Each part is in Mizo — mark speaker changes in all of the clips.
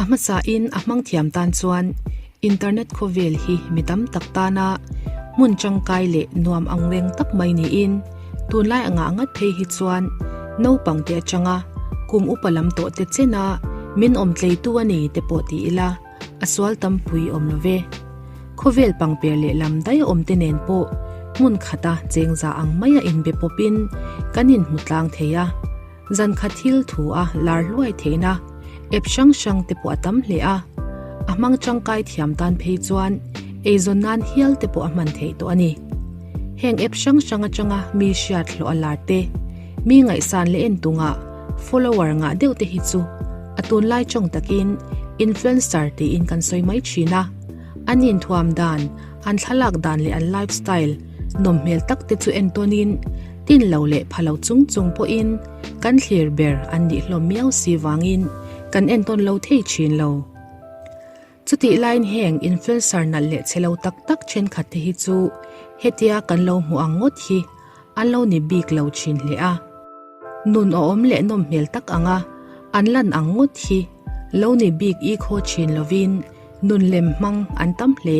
Speaker 1: A hmasain a hmang thiam tan chuan internet khawvel hi mi tam tak tana hmun tangkai leh nuam ang reng tak mai niin tunlai angah ngat phei hi chuan naupang te atanga kum upa lam tawh te chena min awm tleitu a ni te pawh ti ila a sual tampui awm lo ve. Khawvel pangper leh lam daih awm te nen pawh hmun khata chengza ang maia inbe pawpin kan inhmu tlang thei a. Zankhat thil thu a lar hluai theihna app hrang hrang te pawh a tam hle a, a hmang tangkai thiam tan phei chuan eizawn nan hial te pawh a hman theih tawh a ni. Heng app hrang hrang atanga mi hriat hlawh a lar te, mi ngaihsan leh en tunga follower ngah deuh te hi chu a tunlai tawng takin influencer tiin kan sawi mai thin a, an inthuam dan, an thlalak dan leh an lifestyle nawm hmel tak te chu entawnin tin lo leh pha lo chung chung pawhin kan thlir ber an nih hlawm miau si vangin kan entawn lo thei thin lo. Chutih laiin heng influencer nalh leh chhe lo tak tak thenkhat te hi chu hetia kan lo hmuh ang ngawt hi an lo ni bik lo thin hle a. Nun awm leh nawm hmel tak anga an lan ang ngawt hi lo ni bik i khaw thin lovin nun lem hmang an tam hle.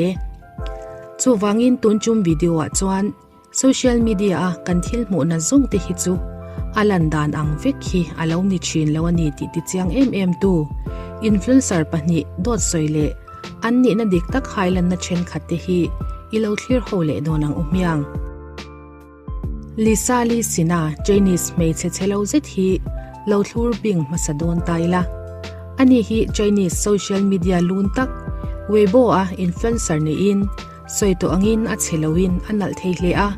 Speaker 1: Chuvangin tun chum video ah chuan Social media a kan thil hmuhna zawng te hi chu a lan dan ang vek hi a lo ni thin lo a ni tih tichiang em em tu influencer pahnih dawt sawi leh an nihna dik tak hailanna thenkhat te hi i lo thlir ho leh dawn ang u hmiang. Lisa Lee Sina Chinese hmeichhe chhe lo zet hi lo thlur bing hmasa dawn ta ila. Ani hi Chinese social media lun tak Weibo a influencer niin Sawi tawh angin a chhe loin a nalh thei hle a,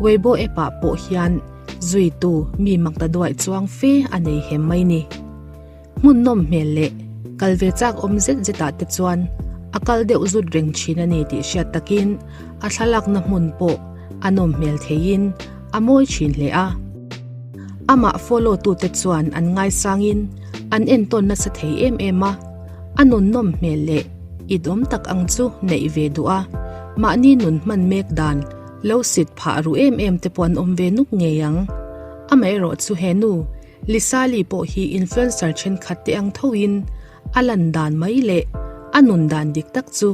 Speaker 1: Weibo app ah pawh hian zuitu mi makta duaih chuang fe a nei hem mai ni. Hmun nawm hmel leh kal ve chak awm zet zet ah te chuan a kal deuh zut reng thin a ni tih hriat takin a thlalakna hmun pawh a nawm hmel theiin a mawi thin hle a. Amah follow tute chuan an ngaisangin an entawn nasa thei em em a, a nun nawm hmel leh it awm tak ang chu neih ve duh a, mahni nun hman mek dan lo sit phah ru em em te pawh an awm ve nuk ngei ang. Amaherawh chu he nu Lisa Lee pawh hi influencer thenkhat te ang thoin a lan dan mai leh a nun dan dik tak chu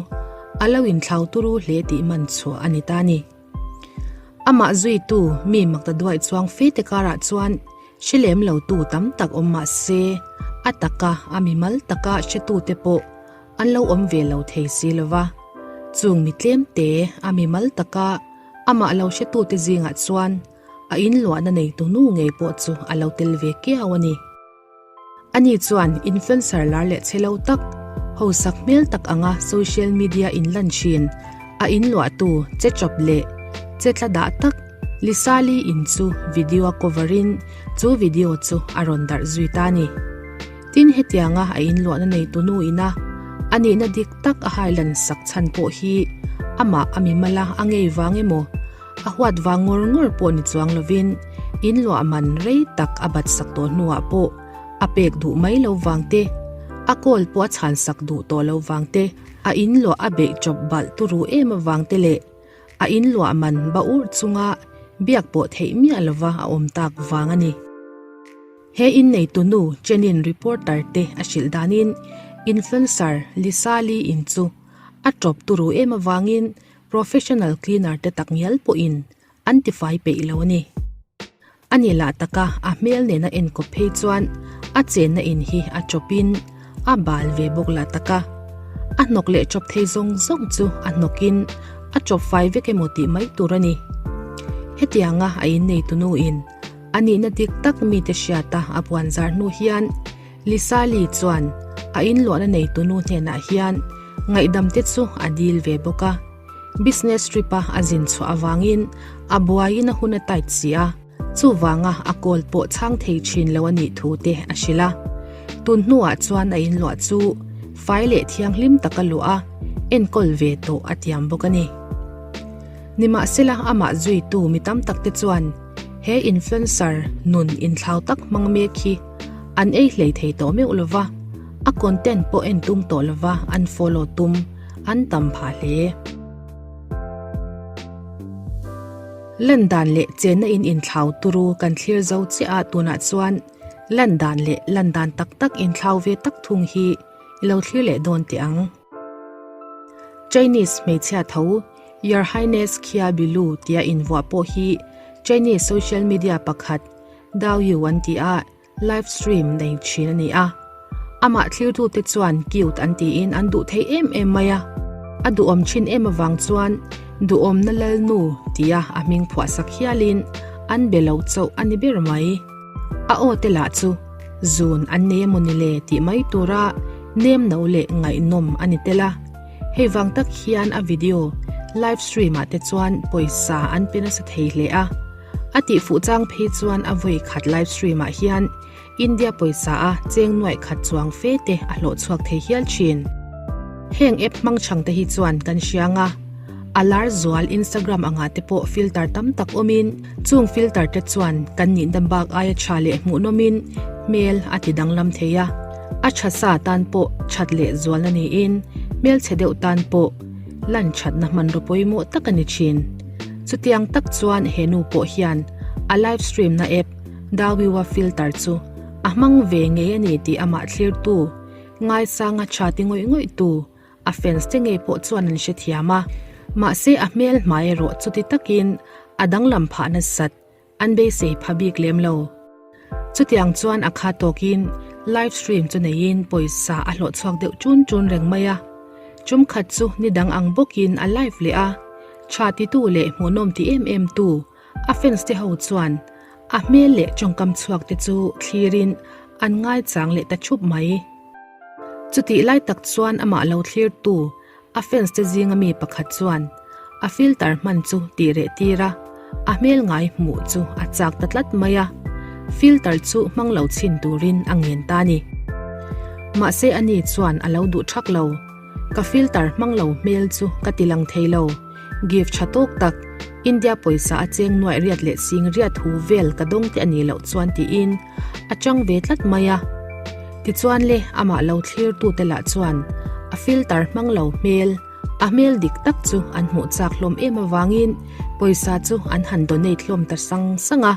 Speaker 1: a lo inthlau turu hle tih man chhuah a ni ta ni. Amah zuitu mi makta duaih chuang fe te karah chuan Hre lem lo tu tam tak awm mah se, a taka a mimal taka hretute pawh an lo awm ve lo thei si lo va. Chung mi tlemte a mimal taka amah lo hretute zingah chuan a inluahna neitu nu ngei pawh chu a lo tel ve kiau a ni. Ani chuan influencer lar leh chhe lo tak, hausak hmel tak anga social media inlan thin a inluahtu che chawp leh che tla dah tak, Lisa Lee in chu video a cover in chu video chu a rawn darh zui ta a ni. Tin hetianga a inluahna neitu nu ina a nihna dik tak a hailan sak chhan pawh hi amah a mimal a a ngei vang emaw a huat vang ngawr ngawr pawh ni chuang lovin inluah man rei tak a bat sak tawh hnuah pawh a pek duh mai lo vang te, a call pawh a chhan sak duh tawh lo vang te, a inluah a beih chawp balh turu em avang te leh A in luah man ba urh chunga biak pawh theih miah lova a awm tak vang a ni. He in neitu nu Chenin reporter te a hrilh danin influencer Lisa Lee in chu a tawp turu em avangin professional cleaner te takngial pawhin an tifai peih lo a ni. A ni lah taka a hmel nena enkawp phei chuan a chenna in hi a chawpin a bal ve bawk lah taka. A hnawk leh chawp thei zawng zawng chu a hnawkin a chawp fai vek emaw tih mai tur a ni. Hetianga a inneitu nuin a nihna dik tak mite hriata a buan zar hnu hian Lisa Lee chuan a inluahna neitu nu hnenah hian ngaihdam te chu a dil ve bawk a. Business trip a a zin chhuah avangin a buaiin a hun a tight si a, chuvanga a call pawh chhang thei thin lo a nih thu te a hrilh a. Tun hnuah chuan a inluah chu fai leh thianghlim taka luah a enkawl ve tawh a tiam bawk a ni. Nimahsela amah zuitu mi tam tak te chuan he influencer nun inthlau tak hmang mek hi an ei hlei thei tawh meuh lova, a content pawh en tum tawh lova an follow tum. An tam phah hle. Lan dan leh chenna in inthlau turu kan thlir zo chiah a tunah chuan lan dan leh lan dan tak tak inthlau ve tak thung hi I lo thlir leh dawn teh ang. Chinese hmeichhia tho Your Highness Xia Bilu tia invuah pawh hi Chinese social media pakhat Douyu an tih a live stream nei thin a ni a. Amah thlirtute chuan cute an tiin an duh thei em em mai a. A duhawm thin em avang chuan duhawmna lalnu tia a hming phuahsak hialin an be lo chauh a ni ber mai. A aw te lah chu zun an nei emaw ni le tih mai tura nem no leh ngaihnawm a ni tel a. Hei vang tak hian a video live stream ah te chuan pawisa an pe nasa thei hle a. A tih fuh chang phei chuan a vawi khat live stream ah hian India pawisa a cheng nuaih khat chuang fe te a hlawh chhuak thei hial thin. Heng app hmang chhang te hi chuan kan hriang a, a lar zual Instagram angah te pawh filter tam tak awmin chung filter te chuan kan nihna bak aia tha leh hmuhnawmin hmel a ti danglam thei a, a tha sa tan pawh that leh zualna niin hmelchhe deuh tan pawh lan thatna hmanraw pawimawh tak a ni thin. Chutiang tak chuan he nu pawh hian a live stream na app Dawiwa filter chu a hmang ve ngei a ni tih amah thlirtu ngaisanga tha ti ngawih ngawih tu a fans te ngei pawh chuan an hrethiam a. Mahse a hmel hmai erawh chuti takin a danglam phah nasat an beisei pha bik lem lo. Chutiang chuan a kha tawkin live stream chu neiin pawisa a hlawh chhuak deuh chun chun reng mai a. Chum khat chu ni dang ang bawkin a live leh a, tha titu leh hmuhnawm ti em em tu A fans te ho chuan a hmel leh tawngkam chhuak te chu thlirin an ngaichang leh ta thup mai. Chutih lai tak chuan amah lo thlirtu a fans te zinga mi pakhat chuan a filter hman chu tih reh tir a, a hmel ngai hmuh chu a chak ta tlat mai a, filter chu hmang lo chhin turin a ngen ta a ni. Mahse ani chuan a lo duh thak lo. Ka filter hmang lo hmel chu ka ti lang thei lo. Gift tha tawk tak, India pawisa a cheng nuaih riat leh sing riat hu vel ka dawng te a nih loh chuan tiin a chang ve tlat mai a. Tichuan le amah lo thlir tu te lah chuan a filter hmang lo hmel, a hmel dik tak chu an hmuh chak hlawm em avangin pawisa chu an han donate hlawm ta sang sang a.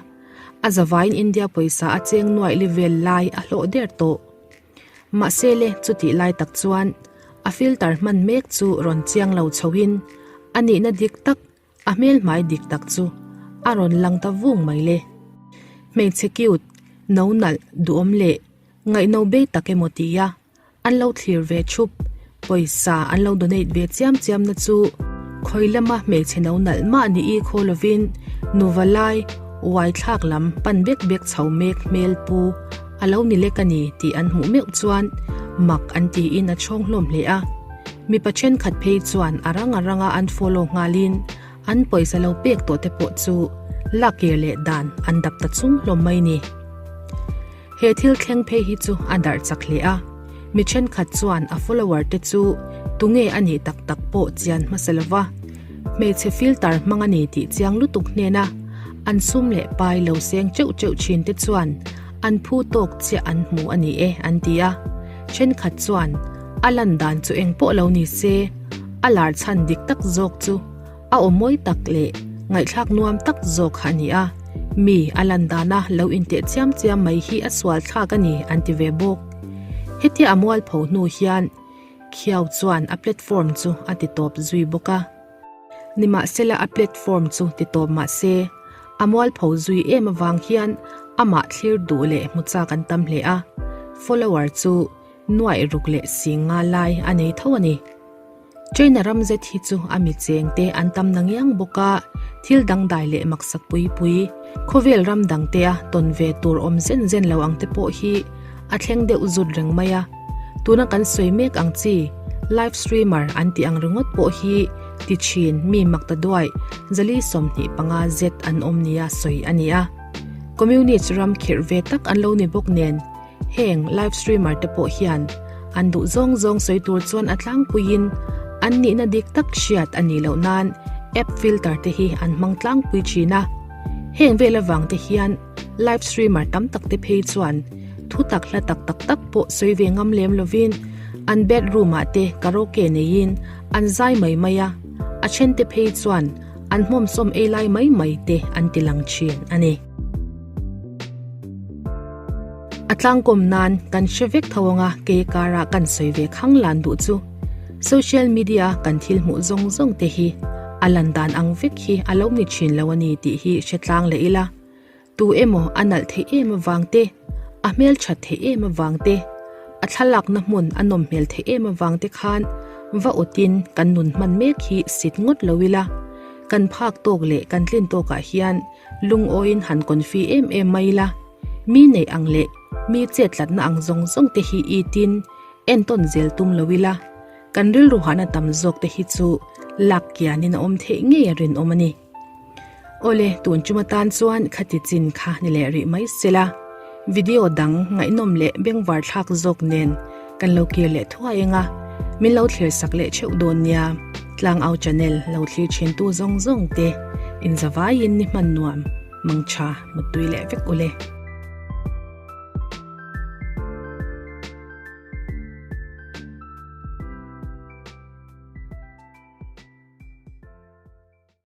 Speaker 1: A zavaiin India pawisa a cheng nuaih li vel lai a hlawh der tawh. Mahse le chutih lai tak chuan a filter hman mek chu rawn chiang lo chhoin a nihna dik tak, a hmel hmai dik tak chu a rawn lang ta vung mai le. Hmeichhe cute, no nalh, duhawm leh ngaihno bei tak emaw tia an lo thlir ve thup, pawisa an lo donate ve chiam chiam na chu khawi lama hmeichhe no nalh mah ni i khaw lovin nuva lai uai thlak lam pan bek bek chho mek hmel pu A lo ni lek a ni tih an hmuh meuh chuan mak an tiin a chhawng hlawm hle a. Mipa thenkhat phei chuan a rang a ranga an follow nghalin an pawisa lo pek tawh te pawh chu lakir leh dan an dap ta chung hlawm mai ni. He thil thleng phei hi chu a darh chak hle a. Mi thenkhat chuan a follower te chu tunge a nih tak tak pawh chian hmasa lova hmeichhe filter hmang a ni tih chiang lutuk hnena an sum leh pai lo seng teuh teuh thin te chuan An phu tawk chiah an hmu a ni e, an ti a. Thenkhat chuan, A lan dan chu eng pawh lo ni se, a lar chhan dik tak zawk chu a aw mawi tak leh ngaihthlak nuam tak zawk kha a ni a, mi a lan dana lo inteh chiam chiam mai hi a sual thlak a ni, an ti ve bawk. Hetia a mualpho hnu hian Khiau chuan a platform chu a ti tawp zui bawk a. Nimahsela a platform chu ti tawp mah se, a mualpho zui em avang hian amah thlir duh leh hmu chak an tam hle a, follower chu nuaih ruk leh sing nga lai a nei tho a ni. China ram zet hi chu a mi cheng te an tam na ngiang bawk a, thil dangdai leh maksak pui pui, khawvel ram dang te a tawn ve tur awm zen zen lo ang te pawh hi a thleng deuh zut reng mai a, tuna kan sawi mek ang chi live streamer an tih ang ringawt pawh hi ti thin mi mak ta duai zali 25 zet an awm nia sawi a ni a. Communist ram khirh ve tak an lo ni bawk nen heng live streamer te pawh hian an duh zawng zawng sawi tur chuan a tlangpuiin an nihna dik tak hriat a nih loh nan app filter te hi an hmang tlangpui thin a. Heng vel avang te hian Live streamer tam tak te phei chuan thu tak hla tak tak tak pawh sawi ve ngam lem lovin an bedroom ah te karaoke neiin an zai mai mai a, a then te phei chuan an hmawmsawm ei lai mai mai te an ti lang thin a ni. A tlangkawm nan kan hre vek tho anga kei kara kan sawi ve khang lan duh chu social media kan thil hmuh zawng zawng te hi a lan dan ang vek hi a lo ni thin lo a ni tih hi hre tlang leh ila. Tu emaw a nalh theih em avang te, a hmelthat theih em avang te, a thlalakna hmun a nawm hmel theih em avang te khan va awtin kan nun hman mek hi sit ngawt lo ila, kan phak tawk leh kan tlin tawkah hian lungawiin han confi em em mai ila, mi neih ang leh mi chettlatna ang zawng zawng te hi itin entawn zel tum lo ila, kan rilru hahna tam zawk te hi chu lak kianin a awm theih ngei a rinawm a ni. Awle, tun chuma tan chuan khati chin kha ni leh rih mai sela, video dang ngaihnawm leh bengvar thlak zawk nen kan lo kir leh thuai eng a, min lo thlir sak leh theuh dawn nia, Tlangau channel lo thlir thin tu zawng zawng te inzavaiin ni hman nuam, mangtha muttui leh vek ule.